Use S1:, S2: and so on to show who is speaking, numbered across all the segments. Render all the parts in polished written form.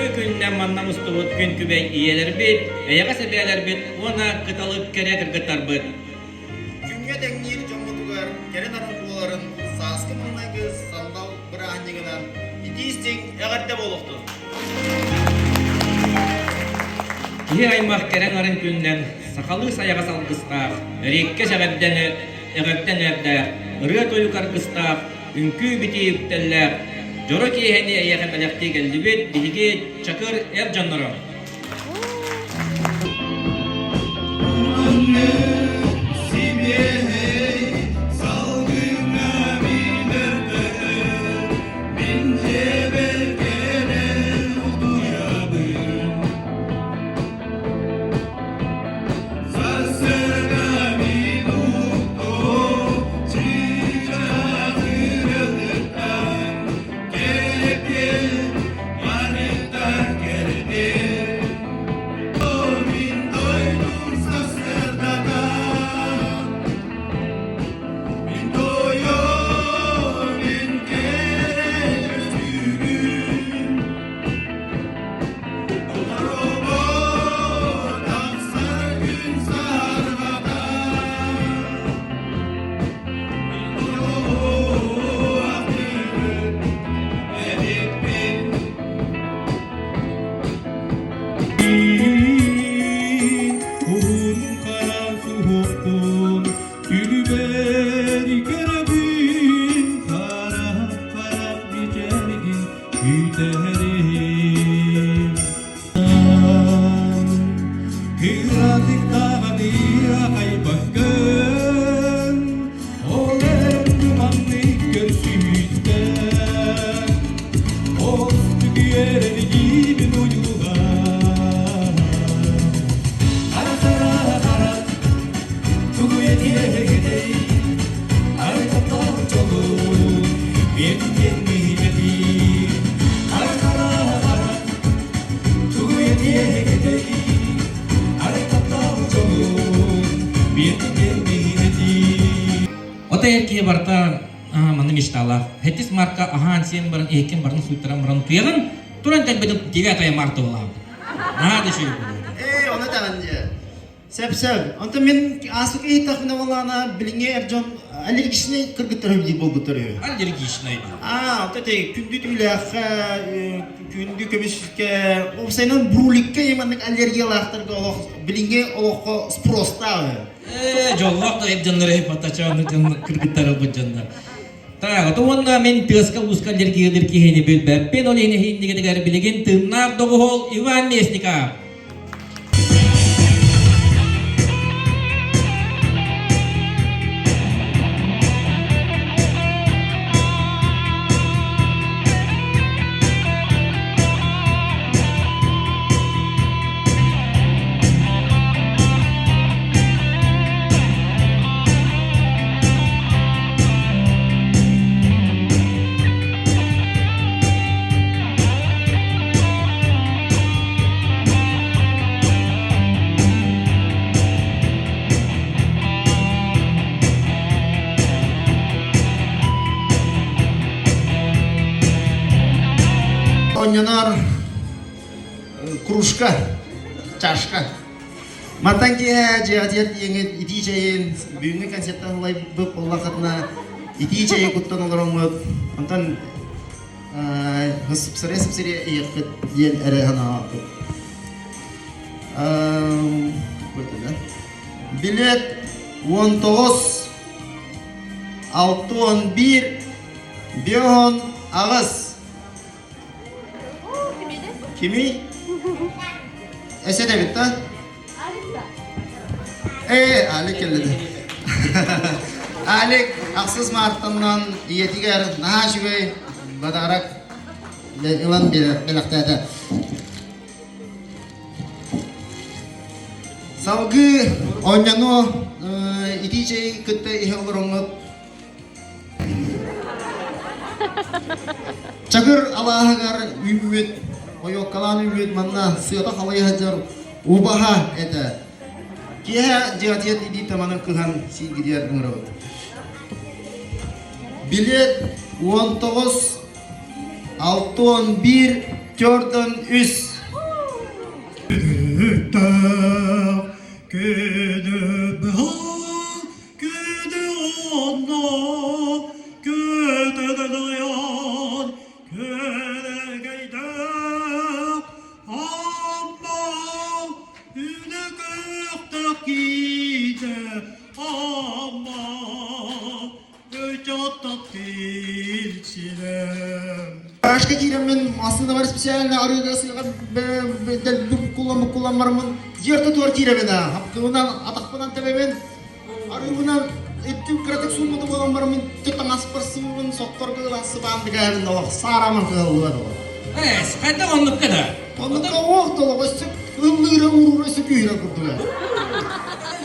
S1: Үтүө күнүнэн манна мустубут күн күбэй ийэлэрбит, эйэҕэс эбээлэрбит уонна кыталык кэрэ кыргыттарбыт.
S2: Күҥҥэ тэҥниир дьоммутугар кэрэ нарын куоларын сааскы маҥнайгы сандал бырааһынньыгынан итии-истиҥ эҕэрдэ буолуохтун!
S1: Киһи аймах кэрэ нарын күнүнэн сахалыы сайаҕас алгыстаах, эриэккэс эҕэрдэни эҕэрдэ эҥээрдээх, ырыа-тойук аргыстаах, үҥкүү-битии үктэллээх дьоро киэһэни эйиэхэ бэлэхтии кэллибит биһиги Чакыр эр дьонноро.
S3: Уһун хара суһуохпун Күлүбэр көрөбүн Харах-харах мичээргин күүтэрим Кыратык даҕаны аҕайбаккын Ол эн маннык көрсүһүүттэн Остүгүөрэлигиибин уйулаан Хара-хара-хара тугу этиэһигитэй Арай таптал дьолун биэрдин миһинэтии Хара-хара-хара тугу этиэһигитэй Арай таптал дьолун биэрдин миһинэтии
S1: Отой эр киһи барыта манна мечталаах. Хэттис марка аһаан сиэн баран, иһиккин барын сууттаран баран утуйаҕын, туран кэлбитин 9 марта буолаабыт. Наһаа да үчүгэй буолуо.
S2: Ээ, ону даҕаны дьэ. Сөп-сөп. Онтон мин ааспыт иһиттэхпинэ буоллаҕына, билиҥҥи эр дьон аллергичнай кыргыттар үһү буолбуттар үһү.
S1: Аллергичнай дуу.
S2: Аа, онто ити күндү түүлээххэ, күндү көмүскэ, уопсайынан бруликка маннык аллергиялаахтарга олох билиҥҥи олоххо спростаах үһү.
S1: Ээ, дьоллоох да эр дьоннор эйпаттачааны дьон кыргыттар ылбыт дьоннор. Так, ото уонна мин тыаска-ууска аллергиялыыр киһини билбэппин, ол иһин эһииннигитигэр билигин тыыннаах доҕуһуол Иван Местников.
S2: Оонньонор кружка, чашка. Мантан киэһэ дьиэҕитигэр тиийэҥҥит итии чэйин, бүгүҥҥү концертан ылайбыт буоллаххытына итии чэйи куттан олороҥҥут, онтон сыпсырыйа-сыпсырыйа иһиэххит диэн эрэ санаабаппыт. Билет 19 61 58 Кимий? Эсет эбит да? Ээ, Алик кэллэ. Алик ахсыс маартаннан ийэтигэр наһаа үчүгэй бадарак ылан бэлэхтээтэ. Салгыы оонньону итии чэй кытта иһэ олороҥҥут Чакыр алааһыгар үүммүт, ойуоккалаан үүммүт манна сыата халыйа сылдьар убаһа этэ. Киэһэ дьиэтигэр илии таманын кыһан сииргитигэр ыҥырабыт. Билет 19 61. Jordan 3. Гаражка киирэммин массыынабар специально арыыга сыаҕа дэлби буккуллан буккуллан бараммын дьиэр тутуар киирэбин аа хаптыбынан атахпынан тэбэбин арыыбынан иттим кыратык сууммуту буолан бараммын таҥаспар сыбыбын сотторго ылан сыбаан дыгаабын олох саараман кыһаллыбат олох.
S1: Эс, хайдах оннукка да?
S2: Оннукка уох толох өссө ыллыыра уурура өссө күүһүрэ курдуга.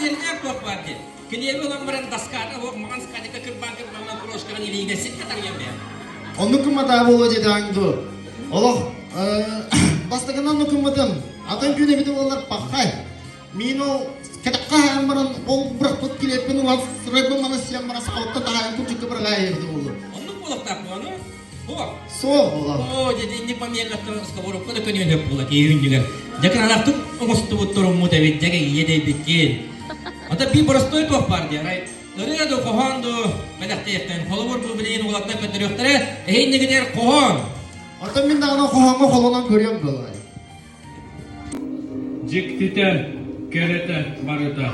S1: Верняк туох баар дии. Килиэби ылан баран доската оһох маҕан скатика кырбаан кырбаан крошкаҕын илиигэ сит катарыйан бэйэ.
S2: Оннук кымматаа буолуо диэтэҕиҥ дуу. Олох бастакынан оннук кыммытым. Атын күн эбитэ буоллар паххай. Мин ол кэтэххэ аһаан баран ол бырахпыт килиэппин ылан сырайбын маны сиэн баран сахалыттан таһаайан курдукка быраҕаайа эбитэ буолуо.
S1: Оннук буолуохтаах буолану? Суох.
S2: Суох буолар.
S1: Оо, дьэ инник моментаттан сковородка да көнүөн сөп буола киһи үннүгэр. Дьэ кыранаахтык оҥостубут туруммут эбит, дьэ ийэ дэйбиккин. Ата би боростой туох баар диэ, арай ырыа ду, хоһоон ду бэлэхтиэхтэн. Холобур бу билигин уолаттар көрдөрүөхтэрэ, эһиннигитигэр хоһоон.
S2: Оттон мин даҕаны хоһооҥҥо холонон көрүөм буолай.
S4: Дьиктитэ, кэрэтэ барыта.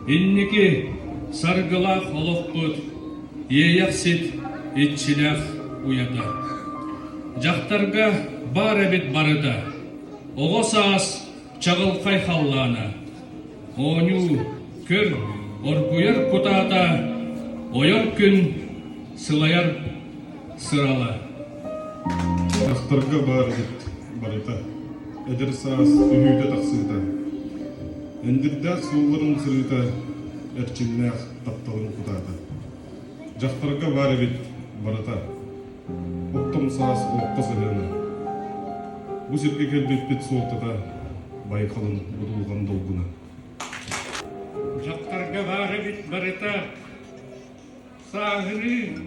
S4: Инники саргылаах олохпут иэйэхсит иччилээх уйата. Дьахтарга баар эбит барыта. Оҕо саас чаҕылхай халлаана. Оонньуу, көр, оргуйар кутаата, ойор күн сылайар сырала.
S5: Дьахтарга баар эбит барыта. Эдэр саас түһүүтэ-тахсыыта. Эндирдээх суолларын сырыыта, эрчимнээх тапталын кутаата. Дьахтарга баар эбит барыта. Оттом саас олоххо сыһыана. Бу сиргэ кэлбиппит суолтата байҕалын будулҕан долгуна.
S4: Дьахтарга баар эбит барыта сааһырыы,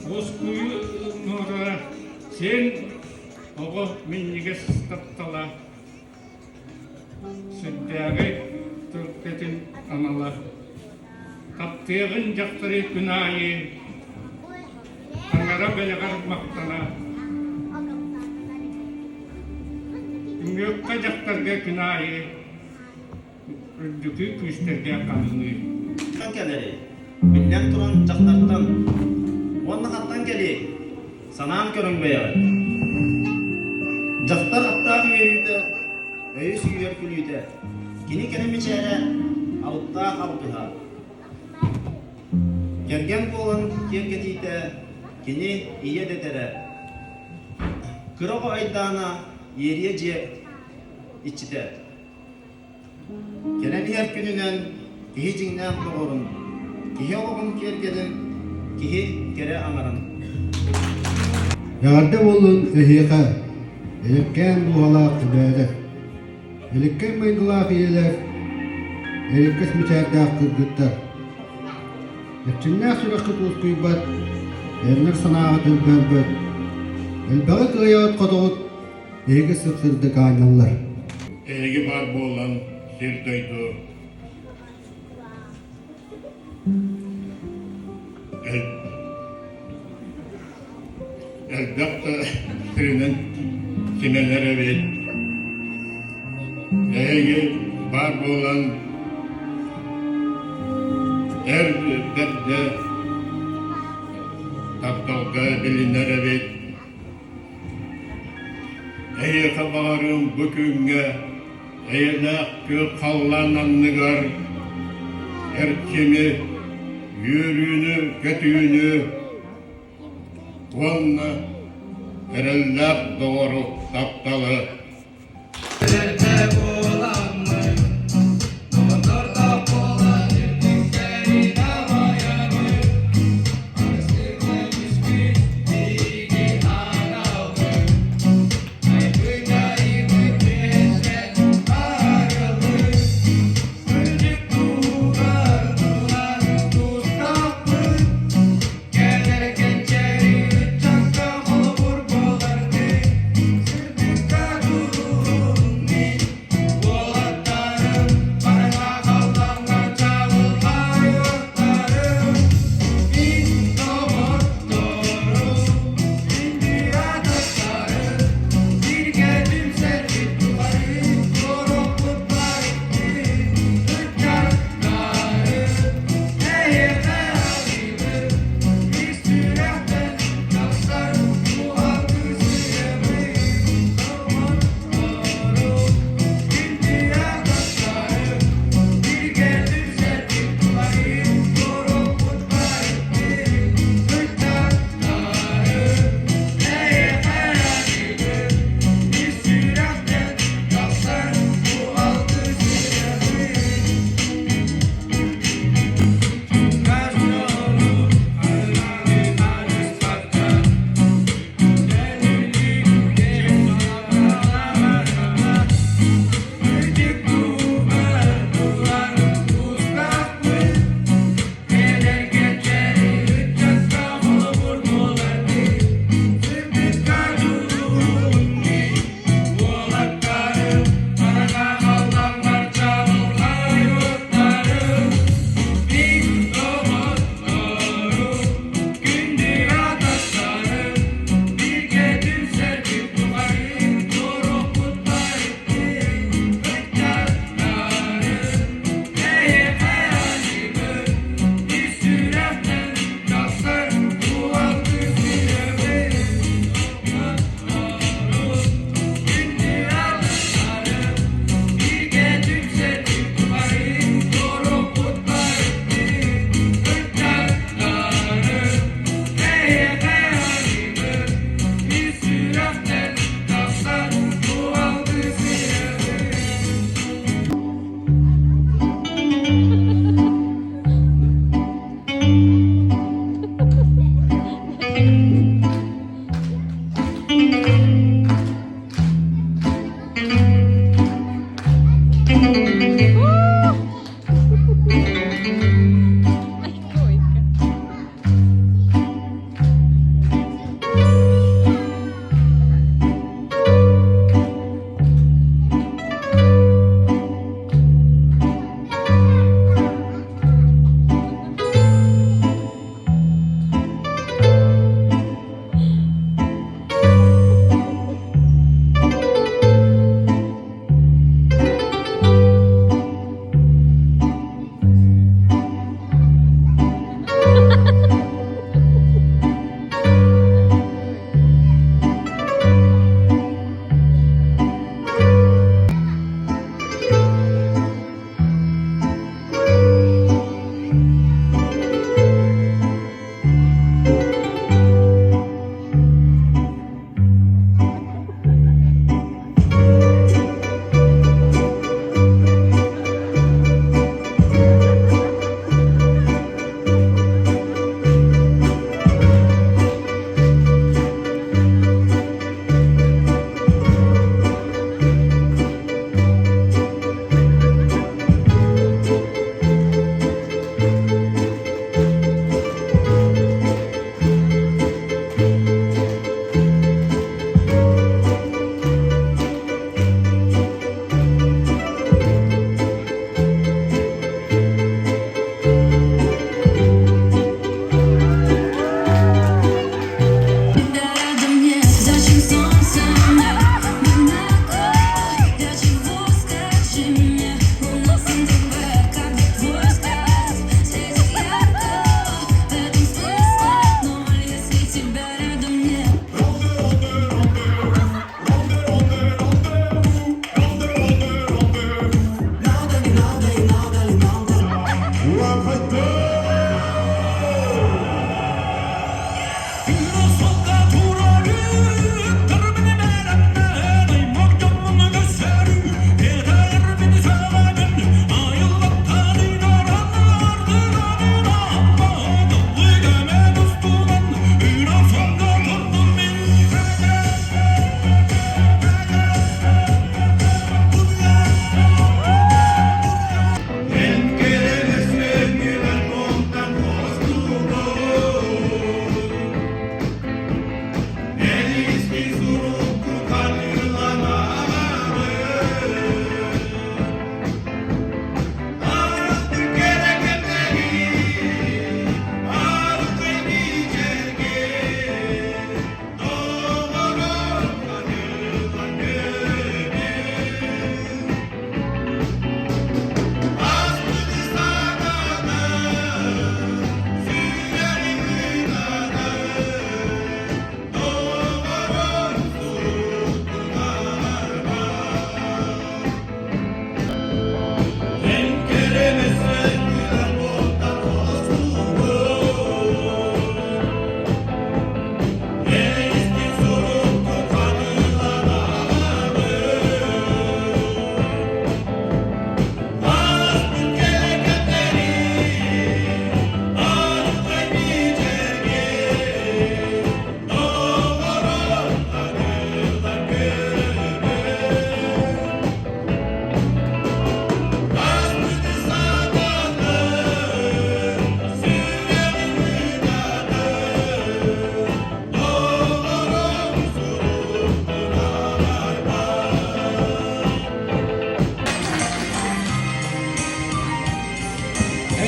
S4: уоскуйуу нуора, сиэн оҕо минньигэс таптала, сүрдээҕи төлкөтүн анала. Таптыаҕын дьахтары күн аайы таҥара бэлэҕэр махтана. Үҥүөххэ дьахтарга күн аайы үрдүкү күүстэргэ хамныы.
S2: Кэлэрий? Биллэн туран дьахтартан. Уонна хантан кэлиэй? Санаан көрүҥ бэйэҕит. Дьахтар аттаах үөрүүтэ, өйү сүүйэр күлүүтэ, кини кэрэ мичээрэ, алыптаах алгыһа. Кэргэн буолан киэргэтиитэ, кини ийэ дэтэрэ. Кыра оҕо айдаана, иэриэ дьиэ иччитэ. Кэлэн иһэр күнүнэн киһи дьиҥнээх доҕорун, киһи олоҕун киэргэлин, киһи кэрэ аҥарын.
S6: Эҕэрдэ буоллун эһиэхэ, эйэккээн дууһалаах эбээлэр, элэккэй майгылаах ийэлэр, эриэккэс мичээрдээх кыргыттар. Эрчимнээх сүрэххит уоскуйбат, эрэнэр санааҕыт өлбөөрбөт, элбэҕи кыайаҕыт-хотоҕут Эһиги сып-сырдык аанньаллар.
S7: Эһиги баар буолан сир-дойду элбэх да сиринэн симэнэр эбит. Эһиги баар буолан эр бэрдэ тапталга билинэр эбит. Эйиэхэ баҕарыам бу күҥҥэ эйэлээх күөх халлаан анныгар эрчими, үөрүүнү-көтүүнү уонна эрэллээх доҕору тапталы.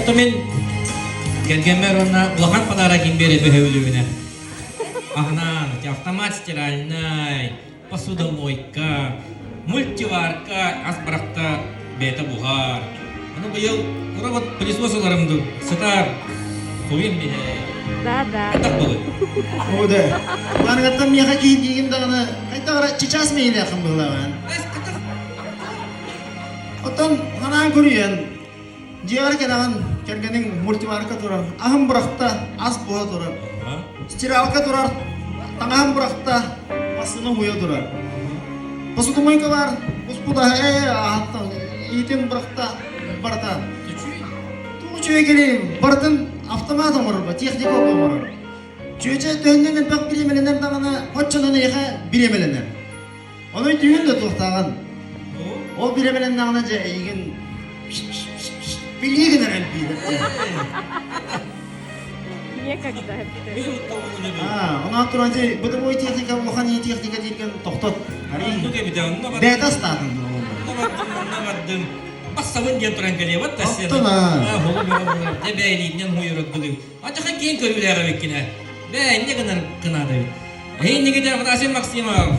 S1: Дьэ, мин кэргэммэр уонна улахан подарок биэрэ бөһөбүлүбүнэ. Аһынан, автомат стиральнай, посудомойка, мультиварка, ас барахта бэйэтэ буһар. Аны быйыл кура вот пылесос ыларым дуу, сытар, суйун биһэ.
S8: Да, да.
S1: Хайдах буолуй?
S2: О, да. Барыгаттан миэхэ киһиргиигин даҕаны хайдах эрэ чычаас мэйилээххин быһылааҕын. Оттон ханаан көрүйэн, дьиэҕэр кэлэҕин, кэргэниҥ мультиварка турар, аһын бырахта, ас буһа турар. Стиралка турар, таҥаһын бырахта, массыына уйа турар. Посудомойка баар, успудаһа ээ, аһаттан, иитин бырахта, барыта. Тугу үчүгэй кэлиим, барытын автомат оҥорор, техника оҥорор. Чүөчэ төһөннөн элбэх бириэмэлэнэр даҕаны, оччонон эйиэхэ бириэмэлэнэр. Ону өйдүүгүн да туохтааҕын. Ол бириэмэлэннэҕинэ дьэ эйигин билии гынар элбиир.
S8: Некогда.
S2: Онон туран дьэ бытовой техника улахан ии техника дииргэн тохтот. Бэйэтэ астаатын.
S1: Онно бардым. Бассабын диэн туран кэлиэбит да сен. Дьэ бэйэлииннэн хуйурдугун. Ачаха киэҥ көрүүлээх эбиккинэ. Бээ, инньэ гынар гынаада эбит. Эһииннигитэ Афанасий Максимов.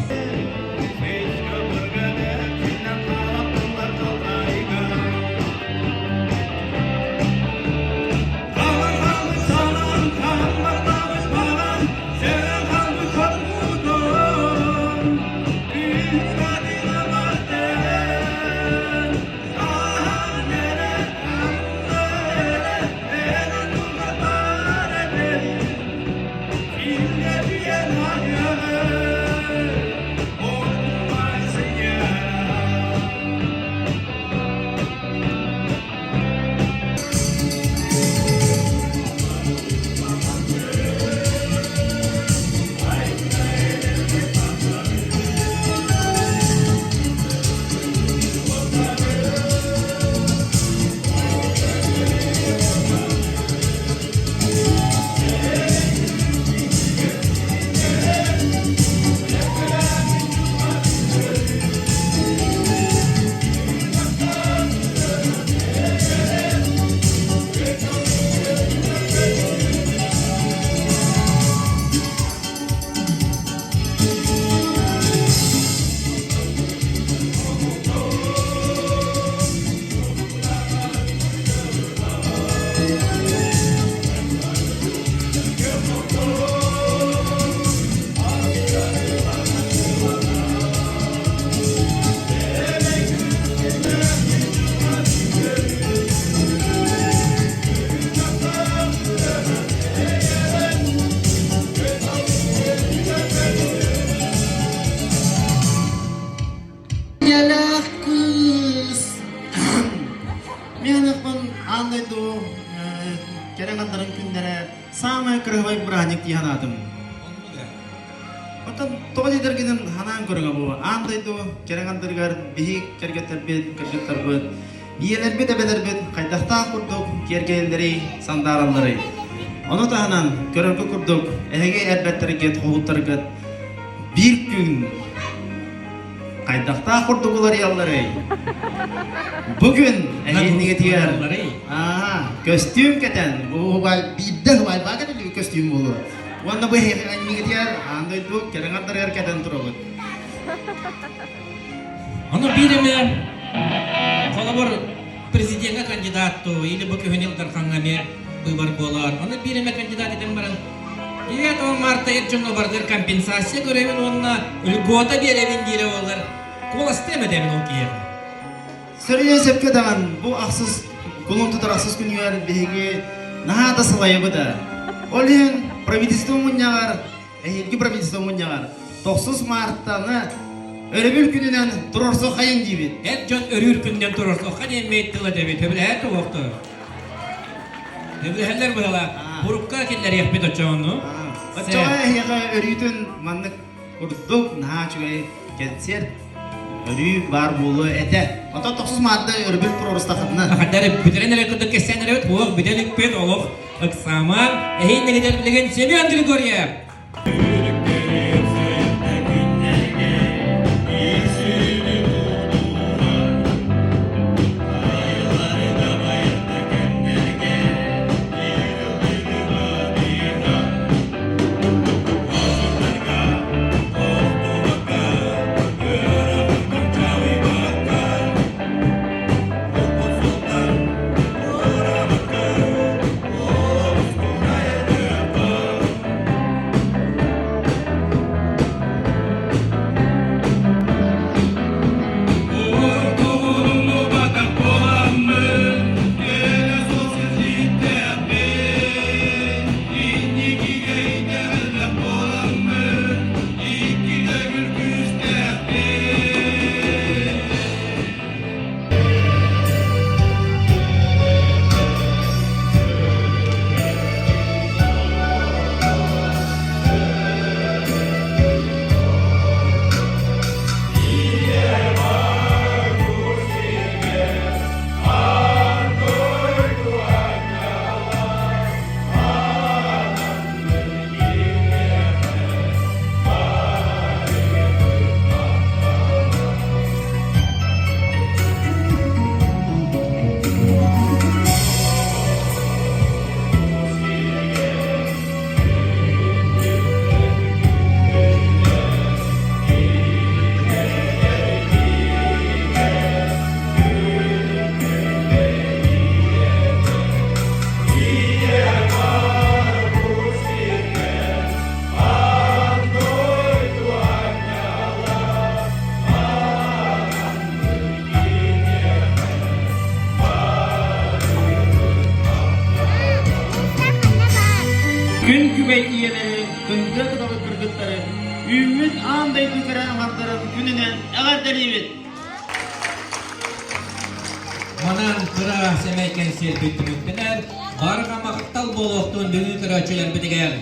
S2: Ийэлээх кыыс Мин аан дойду кэрэ ханнарын күннэрэ саамай кырыһыбай бырааһынньык дии санаатым. Оттон тоҕо диэтэргинэн ханаан көрүҥэ бу аан дойду кэрэ хандарыгар биһи кэргэттэрбит, кыргыттарбыт, ийэлэрбит, эбэлэрбит хайдахтаах курдук киэргэйэллэрий, сандааралларый. Ону таһынан көрөргө курдук эһиги эрбэттэргит, хоһуттаргыт биир күн Хайдахтаах курдук уларыйалларый? Бу күн эһииннигитигэр көстүүм кэтэн, бу биирдэ убайбаа кэтиллибит көстүүм буолуо. Уонна бу эһииннигитигэр аан дойду кэрэҥ ардарыгар кэтэн турабыт.
S1: Ону биир эмэ холобур президеҥҥэ кандидат туу или бу күһүн Ил Дархаҥҥа эмиэ быыбар буолар. Ону биир эмэ кандидат этэн баран 9 марта эр дьоҥҥо барытыгар компенсация көрөбүн уонна льгота биэрэбин диирэ буоллар куоластыам этэбин ол киһиэхэ.
S2: Сөрүйэн сөпкө даҕан бу ахсыс кулун тутар ахсыс күнүгэр биһиги наһаа да сылайабыт аа. Ол иһин правительство мунньаҕар эһиилги правительство мунньаҕар тохсус маартаны өрөбүл күнүнэн туруорсуоххайын диибит.
S1: Эр дьон өрүүр күнүнэн туруорсуохха диэн мэйт тыл этэбит. Сөбүлэһэр туһуохтар. Сөбүлэһэллэр быһалаах. Бурукка киллэриэхпит оччоҕону.
S2: Оччоҕо эһиэхэ өрүүтүн маннык курдук наһаа үчүгэй кэнсиэрт өрүү баар буолуо этэ. Оттон тохсус маарда өрөбүл туруорустахытына.
S1: Хаддар бүтэрэн эрэ курдук кэссээн эрэбит, олох бүтэн икпит, олох ыксаамаан, эһиин нэгитэр билигин Семен Григорьев! Күн күбэй ийэлэри, кындыа кыталы кыргыттары, үүммүт аан дойду кэрэ аҥардарын күнүнэн эҕэрдэлиибит! Манан кыра сэмэй кэнсиэрбит түмүктэнэр, барҕа махтал буолуохтун бүгүн көрөөччүлэрбитигэр.